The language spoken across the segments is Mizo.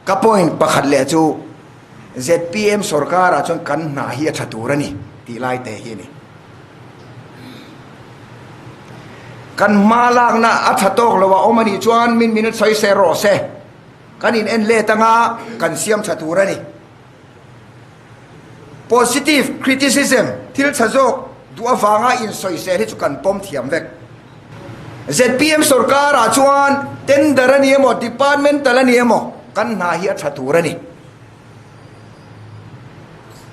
Ka point pakhat leh chu zpm sorkarah chuan kan hna hi a tha tur a ni tih lai te hi a ni. Kan hma lakna a tha tawk lo a awm a nih chuan min min sawi se rawh se. Kan in en let anga kan siam tha tur a ni. Positive criticism, thil tha zawk duh avanga insawisel hi chu kan pawm thiam vek. Zpm sorkarah chuan tender a ni emaw, departmental a ni emaw, kan hna hi a tha tur a ni.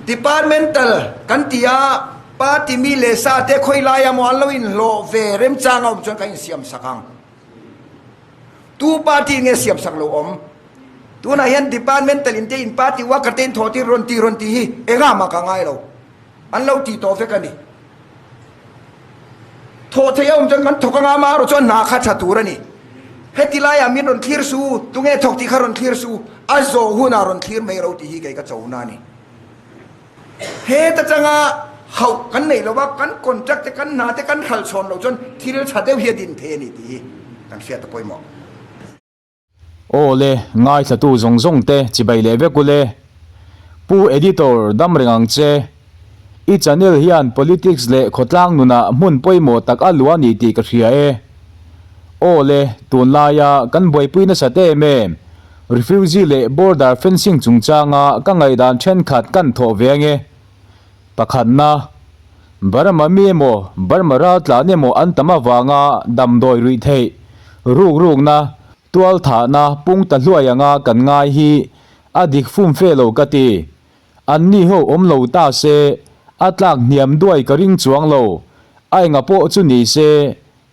Departmental kan ti a, party mi leh sa te khawi laia maw an lo inhlawh ve remchang a awm chuan kan insiam sak ang. Tu party nge siam sak lo awm? Tunah hian departmental in te in party worker te in thawh tir rawn ti rawn tih hi engah mah ka ngai lo. An lo tih tawh vek a ni. Thawh theih a awm chuan kan thawk anga amaherawh chuan hna kha tha tur a ni. Heti laiah min rawn thlir su, tunge thawk tih kha rawn thlir su, a zawh hunah rawn thlir mai ro tih hi kei ka chona a ni. Heta changa hauh kan neih lo a, kan contract te kan hna te kan hralh chhawn loh chuan thil tha deuh hi a din thei a ni tih hi kan hriat a pawimawh. Aw le, ngaithlatu zawng zawng te chibai leh vek ule. Pu Editor dam reng ang che. I channel hian politics leh khawtlang nunah hmun pawimawh tak a luah a ni tih ka hria e. Aw le, tunlaia kan buaipui nasat em em. Refugee leh border fencing chungchanga ka ngaihdan thenkhat kan thawh ve ange. Pakhatna, Burma mi emaw Burma raltlan emaw an tam avanga damdawi ruih theih, ruk rukna, tual thahna pung ta hluai anga kan ngai hi a dik fum fe lo ka ti. Anni ho awm lo ta se a tlak hniam duai ka ring chuang lo. A enga pawh chu ni se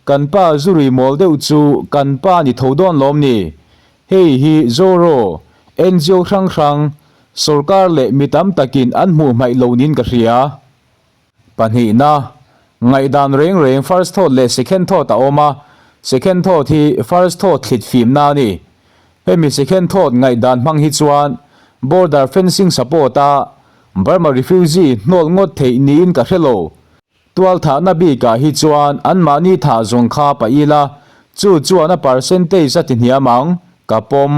Kan pa zurui mawl deuh chu kan pa ni tho dawn lawm ni? Hei hi Zoro, ngo hrang hrang, sorkar leh mi tam takin an hmuh hmaih lo niin ka hria. Pahnihna, ngaihdan reng reng first thought leh second thought a awm a, second thought hi first thought thlit fimna a ni. Hemi second thought ngaihdan hmang hi chuan border fencing support a Burma refugee hnawl ngawt theih niin ka hre lo. Tualthahna bikah hi chuan anmahni thah zawng kha pa ila, chu chuan a percentage a ti hniam ang, ka pawm.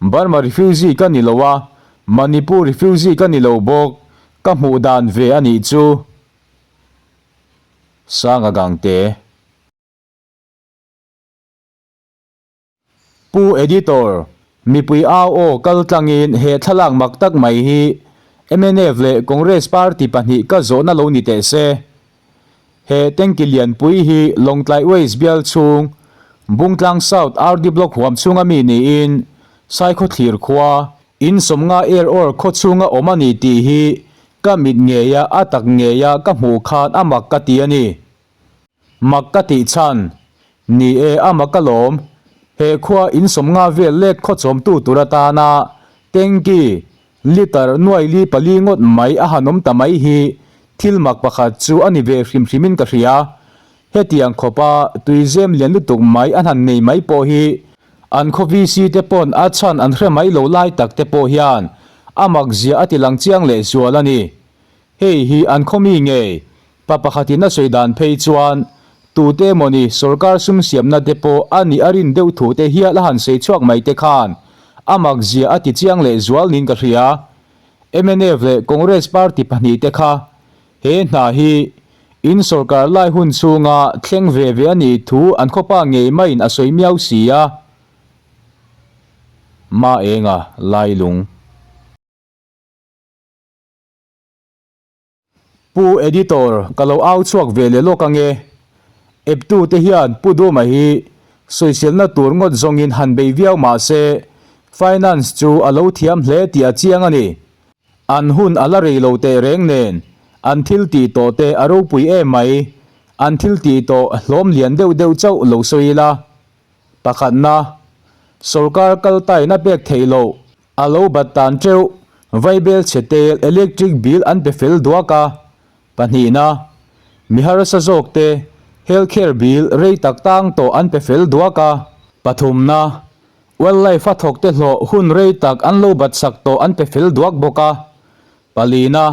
Burma refugee ka ni lo a, Manipur refugee ka ni lo bawk, ka hmuh dan ve a nih chu. Sanga Gangte. Pu Editor, mipui au aw kal tlangin he thlalak mak tak mai hi mnf leh Congress party pahnih ka zawhna lo ni teh se. He tanki lianpui hi Lawngtlai Waste bial chhung Bungtlang South RD Block huam chhunga mi niin Saikhawthlir khua in sawmnga er awr khaw chhunga awm a ni tih hi ka mit ngeia a tak ngeia ka hmuh khan a mak ka ti a ni. Mak ka tih chhan. Ni e, a mak alawm. He khua in sawmnga vel lek khaw chawmtu tur atana tanki litre nuai li pali ngawt mai a han awm ta mai hi thil mak pakhat chu a ni ve hrim hrimin ka hria. Hetiang khawpa tuizem lian lutuk mai an han nei mai pawh hi an khaw VC te pawn a chhan an hre mai lo lai tak te pawh hian a mak zia a ti lang chiang lehzual a ni. Hei hi an khaw mi nge? Pa pakhatin a sawi dan phei chuan tute emawni sorkar sum siamna te pawh a nih a rin deuh thu te hial a han sawi chhuak mai te khan a mak zia a ti chiang leh zual niin ka hria. Mnf leh Congress party pahnih te kha he hna hi in sorkar lai hun chhunga thleng ve ve a nih thu an khawpa ngei maiin a sawi miau si a. Maenga Lailung. Pu Editor, ka lo au chhuak ve leh lawk ange. Eptu te hian Pu Duma hi sawiselna tur ngawt zawngin han bei viau mah se, Finance chu a lo thiam hle tih a chiang a ni. An hun a la rei lo teh reng nen, an thil tih tawh te a ropui em mai. An thil tih tawh hlawm lian deuh deuh chauh lo sawi ila. Pakhatna, Sorkar kaltain a pek theih loh. A lo bat tan teuh, vaibel chhe tel electric bill an pe fel duak a. Pahnihna, mi harsa zawk te health care bill rei tak tang tawh an pe fel duak a. Pathumna, wildlife a thawk te hlawh hun rei tak an lo bat sak tawh an pe fel duak bawk a. Palina,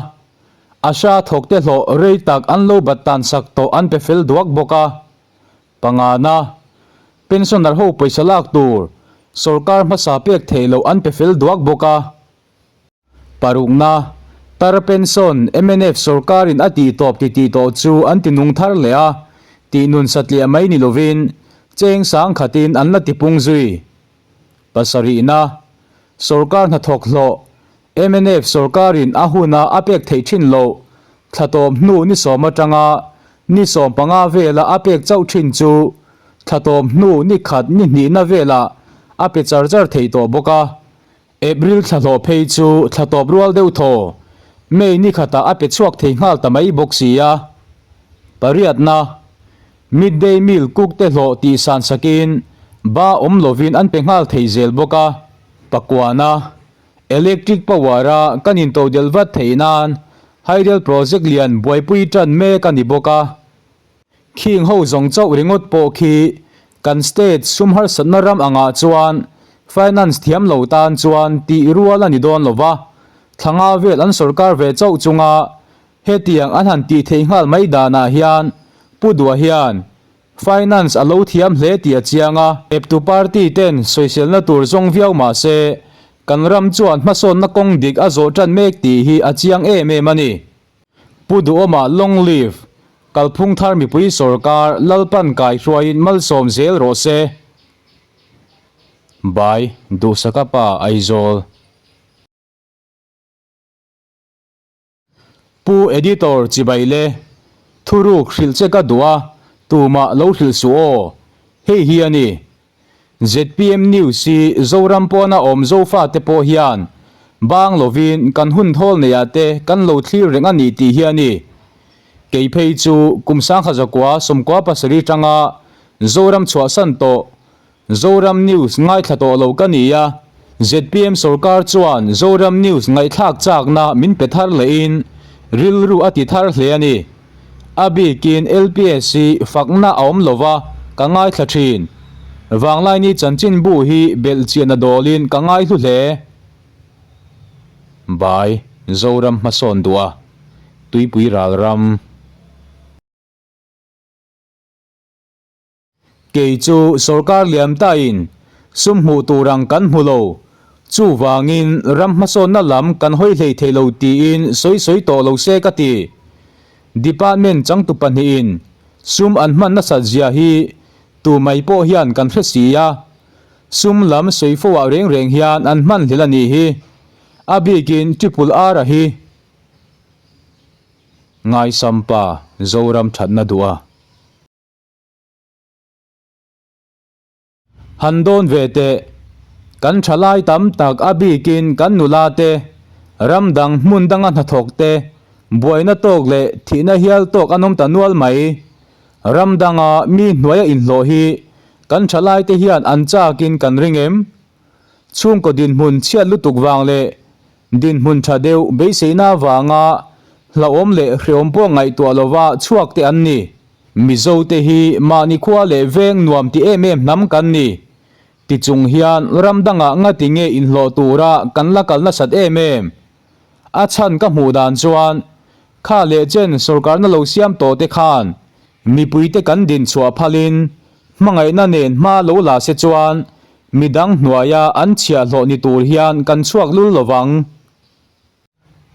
ASHA thawk te hlawh rei tak an lo bat tan sak tawh an pe fel duak bawk a. Pangana, pensioner ho pawisa lak tur. Sorkar hmasa pek theih loh an pe fel duak bawk a. Parukna, Tar pension mnf sorkarin a tih tawp ti tih tawh chu an ti nung thar leh a, tih nun satliah mai ni lovin cheng sang khatin an la tipung zui. Pasarihna, Sorkar hnathawk hlawh mnf sorkarin a huna a pek theih thin loh thla tawp hnu ni sawm atanga ni 15 vela a pek chauh thin chu thla tawp hnu ni khat ni hnihna velah a pe char char thei tawh bawk a. April thla hlawh phei chu thla tawp rual deuh thaw May ni khatah a pe chhuak thei nghal ta mai bawk si a. Pariatna, Midday meal cook te hlawh tih san sakin ba awm lovin an pe nghal thei zel bawk a. Pakuana, Electric power a kan intodelh vat theih nan hydel project lian buaipui tan mek a ni bawk a. Khing ho zawng chauh ringawt pawh khi kan state sum harsatna ram angah chuan finance thiam lo tan chuan tih rual a ni dawn lo va, thla nga vel an sorkar ve chauh chunga hetiang an han tih theih nghal mai danah hian Pu Dua hian finance a lo thiam hle tih a chiang a. Eptu party ten sawiselna tur zawng viau mah se kan ram chuan hmasawnna kawng dik a zawh tan mek tih hi a chiang em em a ni. Pu Duhawma Long Live, Kalphung thar mipui sorkar Lalpan kaihruaiin malsawm zel rawh se. By, Duhsaka Pa, Aizawl. Pu Editor chibai le, thuruk hrilh che ka duh a, tumah lo hrilh suh aw. Hei hi a ni. Zpm News hi Zoram pawna awm Zofate pawh hian bang lovin kan hun thawl neiah te kan lo thlir reng a ni tih hi a ni. Kei phei chu kum 1997 tanga Zoram chhuahsan tawh Zoram News ngaithla tawh lo ka ni a, zpm sorkar chuan Zoram News ngaihthlak chakna min pe thar lehin rilru a ti thar hle a ni. A bikin LPS hi fakna a awm lova ka ngaithla thin. Vanglaini chanchinbu hi belhchian a dawlin ka ngaihlu hle. Bai, Zoram hmasawn duh a, Tuipui ral ram. Kei chu sorkar liam tain sum hmuh tur ang kan hmu lo, chuvangin ram hmasawnna lam kan hawi hlei thei lo tiin sawi sawi tawh lo se ka ti. Department changtu pahnihin sum an hman nasat zia hi tu mai pawh hian kan hre si a, sum lam sawi fo ah reng reng hian an hman hlel a nih hi. A bikin Triple R a hi. Ngaisampa Zoram thatna duh a. Han dawn ve teh. Kan thalai tam tak a bikin kan nula te, ram dang hmun danga hnathawk te, buaina tawk leh thihna hial tawk an awm ta nual mai. Ram danga mi hnuaia inhlawh hi kan thalai te hian an chakin kan ring em? Chhungkaw dinhmun chhiat lutuk vang leh dinhmun tha deuh beiseina vanga hlauhawm leh hreawm pawh ngaihtuah lova chhuak te an ni. Mizo te hi mahni khua leh veng nuam ti em em hnam kan ni. Tichung hian ram dangah ngati nge inhlawh tura kan la kal nasat em em? A chhan ka hmuh dan chuan kha leh chen sorkarna lo siam tawh te khan mipuite kan din chhuah phalin hmangaihna nen hma lo la se chuan midang hnuaia an chhiahhlawh ni tur hian kan chhuak lul lovang.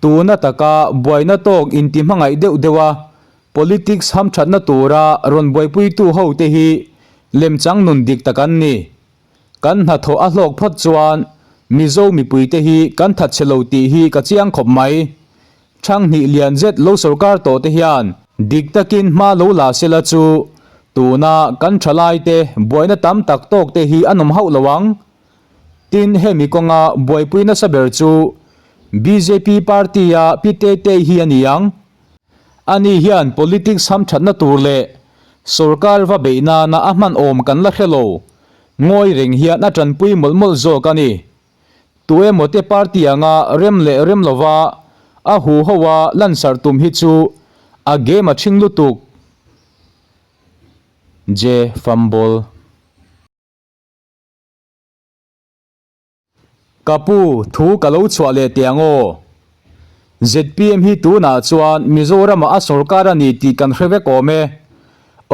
Tuna taka buaina tawk inti hmangaih deuh deuh a, politics hamthatna tura rawn buaipuitu ho te hi lemchang nun dik tak an ni. Kan hnathawh a hlawk phawt chuan Mizo mipui te hi kan thatchhe lo tih hi ka chiang khawp mai. Thanghnih lian zet lo sorkar tawh te hian dik takin hma lo la sela chu tuna kan thalai te buaina tam tak tawk te hi an awm hauh lo ang. Tin, hemi kawnga buaipui nasa ber chu bjp party-a Pi Tetei hi a ni ang. Ani hian politics hamthatna tur leh sorkar va beih nana a hman awm kan la hre lo. Ngawi reng hian a tanpui mawlh mawlh zawk a ni. Tu emaw te party anga rem leh rem lova a huho a lansarh tum hi chu a game a ṭhing lutuk. J. Fumble. Ka pu, thu ka lo chhuah leh teh ang aw. Zpm hi tunah chuan Mizoramah a sorkar a ni tih kan hre vek awm e.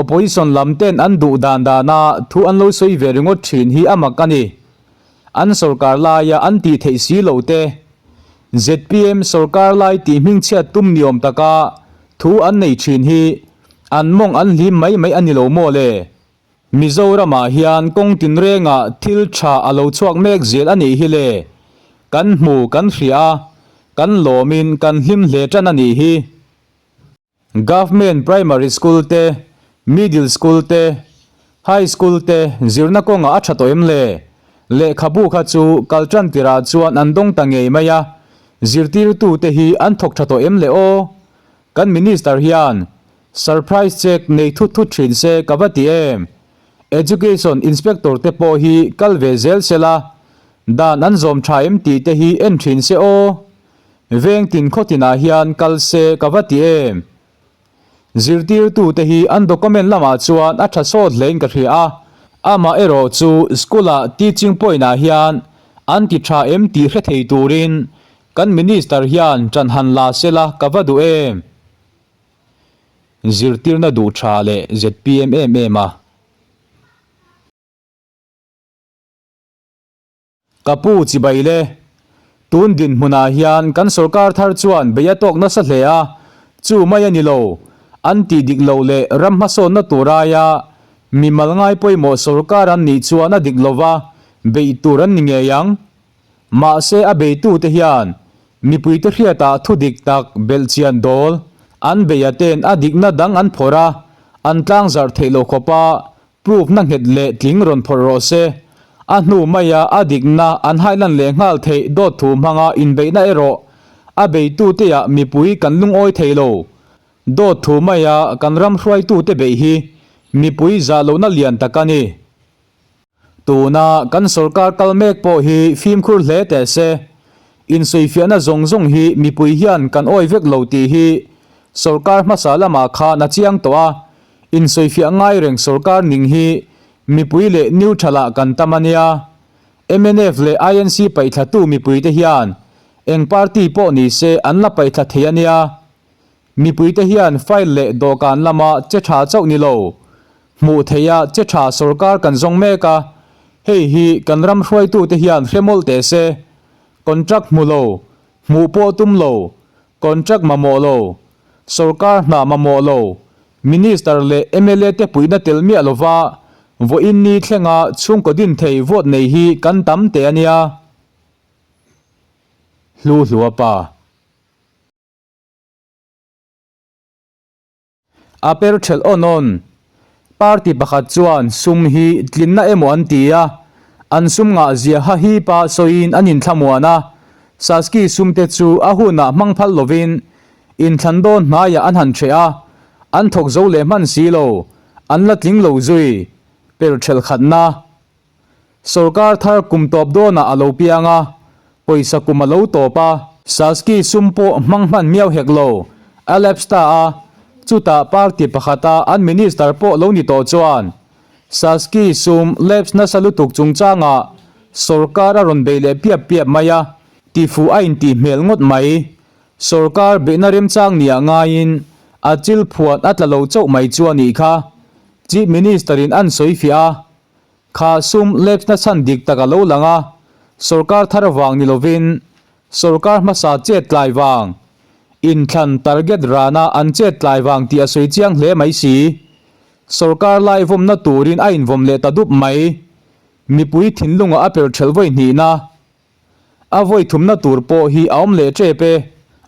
Opposition lam ten an duh dan dana thu an lo sawi ve ringawt thin hi a mak a ni. An sorkar laia an tih theih si loh te, zpm sorkar lai tih hmingchhiat tum ni awm taka thu an nei thin hi an mawng an hlim mai mai a ni lo maw le? Mizoramah hian kawng tinrengah thil tha a lo chhuak mek zel a nih hi le. Kan hmu kan hria a, kan lawmin kan hlim hle tan a nih hi. Government Primary School te, Middle School te, High School te zirna kawngah a tha tawh em le? Lehkhabu kha chu kal tan tirah chuan an dawng ta ngei mai a, zirtirtute hi an thawk tha tawh em le aw? Kan Minister hian surprise check nei thut thut thin se ka va ti em? Education Inspector te pawh hi kal ve zel sela, dan an zawm tha em tih te hi en thin se aw? Veng tin khaw tinah hian kal se ka va ti em? Zirtirtute hi an document lamah chuan a tha sawt hlein ka hria a, amah erawh chu school-ah teaching point-ah hian an ti tha em tih hre thei turin kan minister hian ṭan han la sela ka va duh em? Zirtirna duh tha leh zpm em em a. Ka pu chibai le. Tun dinhmunah hian kan sorkar thar chuan bei a tawk nasa hle a, chu mai a ni lo. An tih dik loh leh ram hmasawnna tur aia mimal ngai pawimawh sorkar an nih chuan a dik lova beih tur an ni ngei ang. Mahse a beitute hian mipuite hriatah thu dik tak belhchian dawl an beih aten a dikna dang an phawrh a, an tlangzarh theih loh khawpa Proof na nghet leh tling rawn phawrh rawh se. A hnu maia a dikna an hailan leh nghal theih dawt thu hmanga inbeihna erawh a beituteah mipui kan lungawi thei lo. Dawt thu maia kan ram hruaitute beih hi mipui zah lohna lian tak a ni. Tuna kan sorkar kal mek pawh hi fimkhur hle teh se. Insawifiahna zawng zawng hi mipui hian kan awi vek lo tih hi sorkar hmasa lamah khan a chiang tawh a, Insawifiah ngai reng sorkar ning hi mipui leh neutral ah kan tam a nia. Mnf leh INC paihthlatu mipuite hian eng party pawh ni se an la paihthla thei a nia. Mipuite hian file leh dawhkan lama che tha chauh ni lo, hmuh theiha che tha sorkar kan zawng mek a, hei hi kan ram hruaitute hian hre mawlh teh se. Contract hmu lo, hmuh pawh tum lo, contract mamawh lo, Sorkar hna mamawh lo, Minister leh mla te puihna tel miah lova vawiin ni thlenga chhungkaw din thei vote nei hi kan tam teh a nia. Hlu hlua pa. A per thelh awn awn. Party pakhat chuan sum hi tlinna emaw an ti a, an sum ngah zia ha hipa sawiin an inthlamuan a, Saski sum te chu a hunah hmang phal lovin inthlan dawn hnaiah an han hreh a, an thawk zo leh hman si lo, an la tling lo zui. Per thelh khatna. Sorkar thar kum tawp dawnah a lo piang a, pawisa kum a lo tawp a. Saski sum pawh hmang hman miau hek lo, a lapse ta a, chutah party pakhata an minister pawh lo ni tawh chuan Saski sum lapse nasa lutuk chungchangah sorkar a rawn bei leh piap piap mai a, tifuh a intih hmel ngawt mai. Sorkar beihna remchang nia ngaiin a chil phuan a tla lo chauh mai chu a nih kha, Chief Minister-in an sawi fiah a. Kha sum lapse na chhan dik tak a lo lang a, sorkar thar vang ni lovin sorkar hmasa chet tlai vang, inthlan target rana an chet tlai vang tih a sawi chiang hle mai si. Sorkar lai vawmna turin a invawm leh ta dup mai. Mipui thinlungah a per thelh vawi hnihna. A vawi thumna tur pawh hi a awm leh tep e.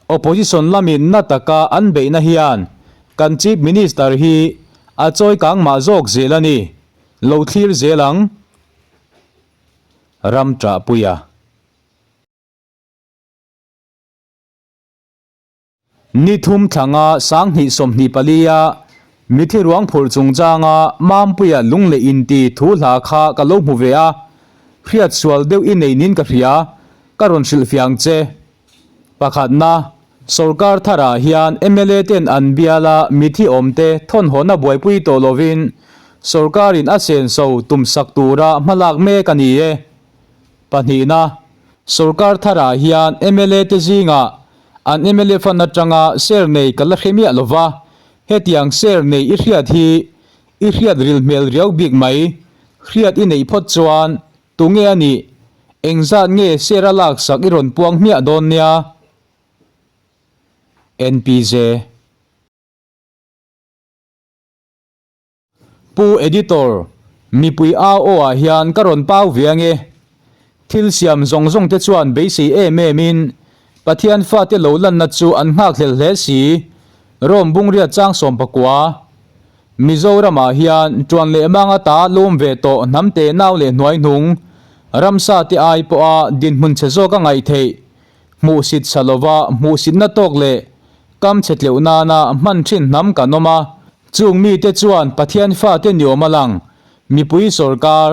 Opposition lamin na taka an beihna hian kan Chief Minister hi a chawi kang mah zawk zel a ni. Lo thlir zel ang. Ram ṭahpuia. Ni thum thlanga 2024 a mithi ruang phurh chungchanga Mampuia lung leh inti thu hla kha ka lo hmu ve a, hriat sual deuh i nei nin ka hria, ka rawn hrilh fiang che. Pakhatna, sorkar tharah hian mla ten an biala mithi awmte thawnhawna buaipui tawh lovin sorkarin a senso tumsak tura hmalak mek a ni e. Pahnihna, sorkar tharah hian mla te zingah an mla fund atanga share nei ka la hre miah lova, hetiang share nei i hriat hi i hriat ril hmel riau bik mai. Hriat i neih phawt chuan tunge a nih? Engzat nge share a laksak i rawn puang hmiah dawn nia? NPJ. Pu Editor, mipui au aw ah hian ka rawn pau ve ange. Thil siam zawng zawng te chuan beisei em em in Pathian fate lo lanna chu an nghakhlel hle si, Rome bungriat chang 19. Mizoram ah hian tuan leh mang ata lum ve tawh hnam te nau leh hnuai hnung, ramsa te ai pawha dinhmun chhe zawk a ngaih theih, hmuhsit sa lova hmuhsitna tawk leh Kam chhe tleuh nana hman thin hnam kan awm a, chung mite chuan Pathian fate ni awm a lang, mipui sawrkar,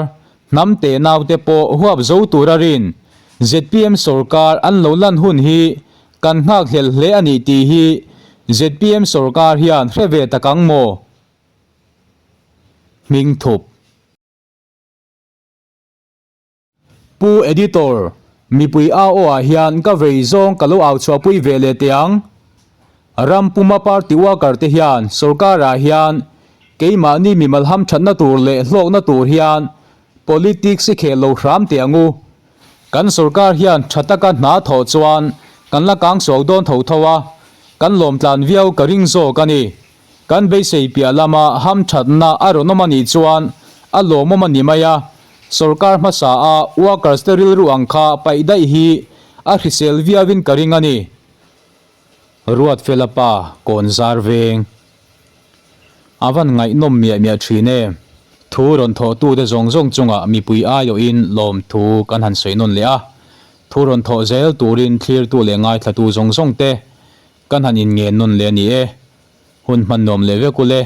hnam te naute pawh huap zo tura rin, zpm sawrkar an lo lan hun hi kan nghakhlel hle a nih tih hi zpm sawrkar hian hre ve tak ang maw? Hming thup. Pu Editor, mipui au aw ah hian ka vei zawng ka lo au chhuahpui ve leh teh ang. Ram puma party worker te hian sorkar ah hian keimahni mimal hamthatna tur leh hlawkna tur hian politics i khel lo hram teh ang u. Kan sorkar hian tha taka hna thawh chuan kan la kang suak dawn tho tho a, kan lawmtlan viau ka ring zawk a ni. Kan beisei piah lama hamthatna a rawn awm a nih chuan a lawmawm a ni mai a, sorkar hmasa a workers te rilru ang kha paih daih hi a hrisel viauin ka ring a ni. Ruatfela pa kawn zar veng. A van ngaihnawm miah miah thin e. Thu rawn thawhtute zawng zawng chungah mipui aiawhin lawmthu kan han sawi nawn leh a. Thu rawn thawh zel turin thlirtu leh ngaithlatu zawng zawng te Kan han inngen nawn leh a ni e. Hun hman nuam leh vek ule.